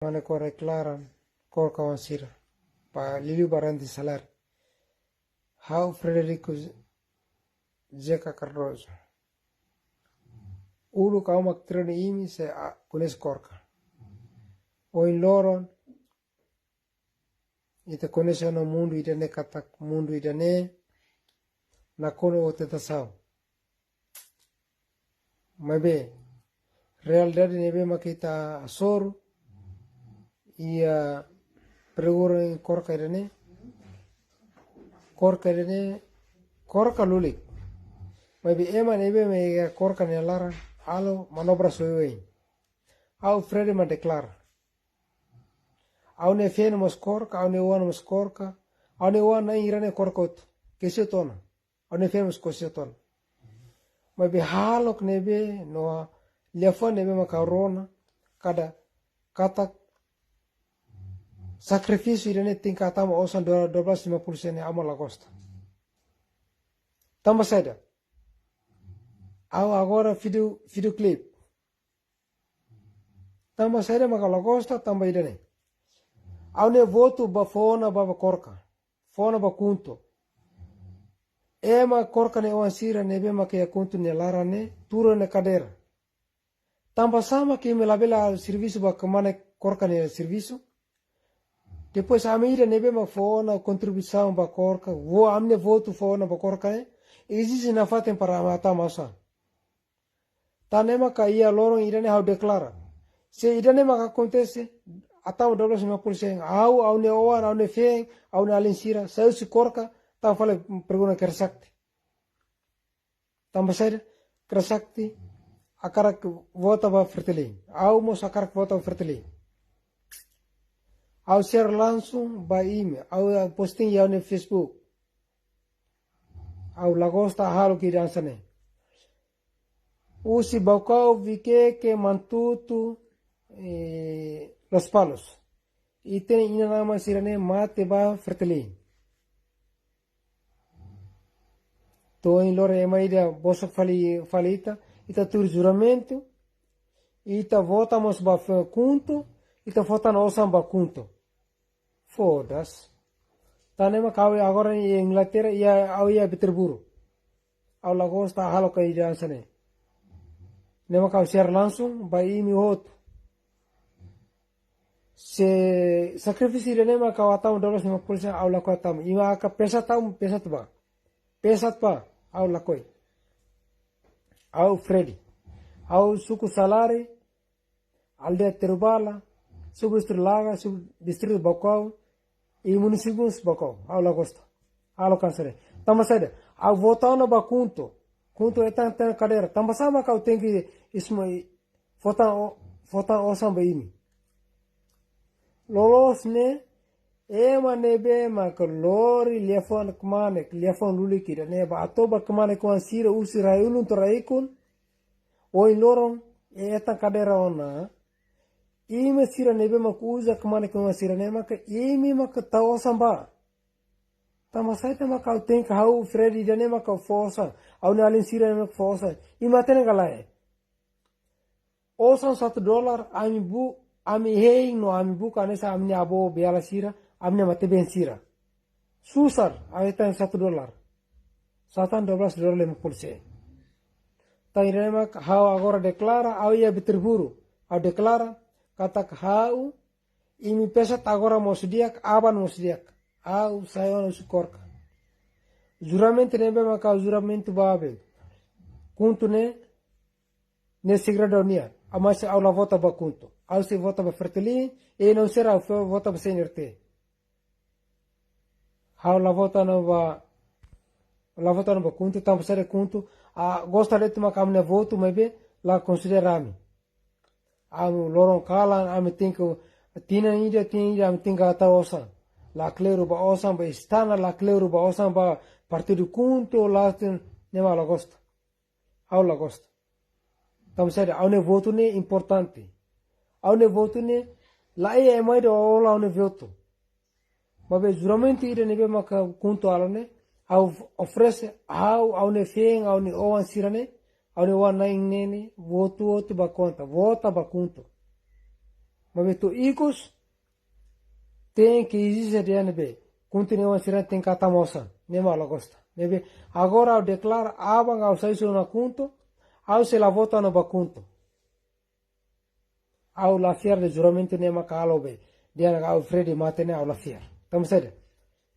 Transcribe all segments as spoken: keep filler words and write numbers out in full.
Mane ko deklara KORKA oan sira. Ba liuliu ba Randy Salar. Ha'u Frederico Zeca Cardoso. Uluk ha'u mak treinu imi sei a, koñese KORKA. Ohin loron, ita koñese ona mundu ida-ne'e katak mundu ida-ne'e nakonu ho tentasaun. Maibé, realidade ne'ebé mak ita hasoru, iha pergunta KORKA ida-ne'e, KORKA ida-ne'e, KORKA lulik. Maibé ema ne'ebé mak iha KORKA nia laran, halo manobra soe-oin. Ha'u Freddy mak deklara. Ha'u-nia feen mós KORKA, ha'u-nia oan mós KORKA, ha'u-nia oan na'in hira-ne'e KORKA hotu. Kesi hotu ona. Ha'u-nia feen mós kesi hotu ona. Maibé hahalok ne'ebé no liafuan ne'ebé mak ha'u rona, kada katak sakrifísiu ida-ne'e tenke hatama osan dua, dua belas lima puluh sen ne'e ha'u mak la gosta. Tanba saida? Ha'u agora vídeo, vídeo clip. Tanba saida mak ha'u la gosta, tanba ida-ne'e. Ha'u-nia votu ba fó ona ba, ba KORKA. Fó ona ba KHUNTO. Ema KORKA nia oan sira ne'ebé mak iha KHUNTO nia laran ne'e, tuur ona kadeira. Tanba sá mak imi labele servisu ba kmanek KORKA nia servisu. Depois ami ida ne'ebé mak fó ona kontribuisaun ba KORKA, fó ami-nia votu fó ona ba KORKA ne'e, ezije nafatin para ami hatama osan. Tan ne'e maka iha loron ida-ne'e ha'u deklara. Se ida-ne'e maka akontese, hatama dua belas lima puluh sen, ha'u, ha'u-nia oan, ha'u-nia feen, ha'u-nia alin sira, sai husi KORKA, tan fali pergunta Kera Sakti. Tanba saida? Kera Sakti hakarak vota ba Fretilin. Ha'u mós hakarak vota ba Fretilin. Ha'u share langsung ba imi, ha'u posting iha ha'u-nia Facebook. Ha'u la gosta hahalok ida hanesan ne'e. Husi Baucau, Viqueque, Manatuto, eh, Lospalos. Ita-nia inan-aman sira-ne'e mate ba Fretilin. To'o ohin loron ema ida bosok fali, fali ita, ita tuir juramentu, ita vota mós ba fe-, KHUNTO, ita vota ona osan ba KHUNTO. Foda-se. Tan ne'e mak ha'u agora iha Inglaterra, iha, ha'u iha Peterborough. Ha'u la gosta hahalok ida hanesan ne'e. Ne'e mak ha'u share langsung ba imi hotu. Se sakrifísiu ida-ne'e mak ha'u hatama dua belas lima puluh sen, ha'u lakohi hatama. Imi hakarak pesat, ha'u pesat ba. Pesat ba, ha'u lakohi. Ha'u Freddy. Ha'u suku Salari, aldeia Terubala, subdistritu Laga, subdistritu Baucau, i munisípiu Baucau. Ha'u la gosta. Ha'u la gosta. Tanba saida? Ha'u vota ona ba KHUNTO. KHUNTO hetan, hetan kadeira. Tanba sá mak ha'u tenke isma-, vota o-, vota osan ba imi. Loloos ne'e, ema ne'ebé mak lori liafuan kmanek, liafuan lulik ida-ne'e ba hato'o ba kmanek oan sira husi rai-ulun to'o rai-ikun, ohin loron, hetan kadeira ona. Imi sira ne'ebé mak uza kmanek oan sira-ne'e maka, imi mak tau osan ba. Tanba saida mak ha'u tenke ha'u Freddy ida-ne'e mak fó osan, ha'u-nia alin sira-ne'e mak fó osan. Imi hatene ka lae? Osan satu dolar, ami bu-, ami hein no ami buka hanesan ami-nia avó beiala sira, ami-nia matebian sira. Susar, ami hetan satu dolar. Satan dua belas dolar lima puluh sen. Tan ne'e mak ha'u agora deklara, ha'u iha Peterborough. Ha'u deklara, katak ha'u, imi pesat agora mós di'ak, aban mós di'ak. Ha'u sai ona husi KORKA. Juramentu ne'ebé mak ha'u juramentu ba be. KHUNTO ne'e, ne'e segredu nian. Maibé ha'u la vota ba KHUNTO. Ha'u sei vota ba Fretilin, i não será, ha'u vota ba C N R T. Ha'u la vota ona ba, la vota ona ba KHUNTO, tanba saida KHUNTO, ah, gosta de'it mak ami-nia votu, maibé la konsidera ami. Ami loron kalan, ami tenke, tinan ida, tinan ida, ami tenke hatama osan. La kleur ba osan ba istana, la kleur ba osan ba partidu KHUNTO, la tin, ne'e mak la gosta. Ha'u la gosta. Tanba saida, ha'u-nia votu ne'e importante. Ha'u-nia votu ne'e, la iha ema ida hola ha'u-nia votu. Maibé juramentu ida ne'ebé maka KHUNTO halo ne'e, ha'u oferese, ha'u, ha'u-nia feen, ha'u-nia oan sira-ne'e, ha'u-nia oan na'in ne'e, votu, votu ba KHUNTO, vota ba KHUNTO. Maibé to'o ikus, tenke ezije dehan ne'ebé KHUNTO nia oan sira tenke hatama osan. Ne'e mak ha'u la gosta. Ne'ebé agora ha'u deklara, aban ha'u sai husi ona KHUNTO, ha'u sei la vota ona ba KHUNTO. Ha'u la fiar de'it juramentu ne'e maka halo be. Dehan ha'u Freddy mate ne'e ha'u la fiar. Tanba saida?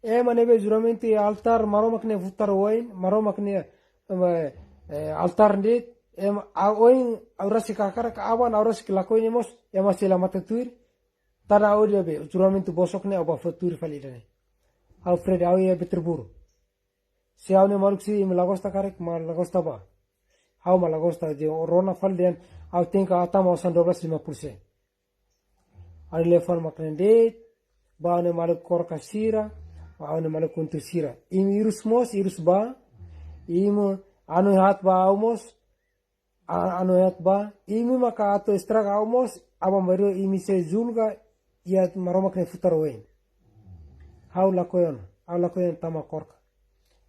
Ema ne'ebé juramentu iha altár Maromak nia futar oin, Maromak nia, ema, eh, altár de'it, ema, ha'u oin, ha'u rasik hakarak, aban ha'u rasik lakohi ne'e mós, ema sei la mate tuir. Tanba ha'u dehan be, juramentu bosok ne'e ha'u bá fó tuir fali ida-ne'e. Ha'u Freddy, ha'u iha be terburu. Se ha'u-nia maluk sira imi la gosta karik, mak la gosta bá. Ha'u mak la gosta, dehan rona fali dehan, ha'u tenke hatama osan dua belas lima puluh sen. Ha'u-nia liafuan mak ne'e de'it, ba ha'u-nia maluk KORKA sira, ba ha'u-nia maluk KHUNTO sira. Imi hirus mós, hirus bá, imi anoin haat ba ha'u mós, a-, anoin haat bá, imi maka atu estraga ha'u mós, aban-bainrua imi sei julga iha Maromak nia futar oin. Ha'u lakohi ona, ha'u lakohi ona tanba KORKA.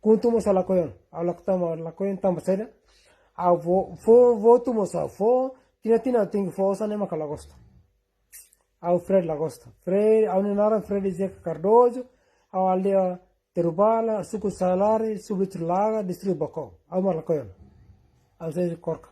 KHUNTO mós ha'u lakohi ona, ha'u lak-, tanba, lakohi ona tanba saida? Ha'u fó, fó votu mós ha'u fó, tinan-tinan tenke fó osan ne'e maka la gosta. Ha'u Fred la gosta. Fred, ha'u-nia naran Fred Zeca Cardoso, ha'u aldeia Terubala, suku Salari, subdistritu Laga, distritu Baucau. Ha'u mak lakohi ona. Ha'u sai husi KORKA.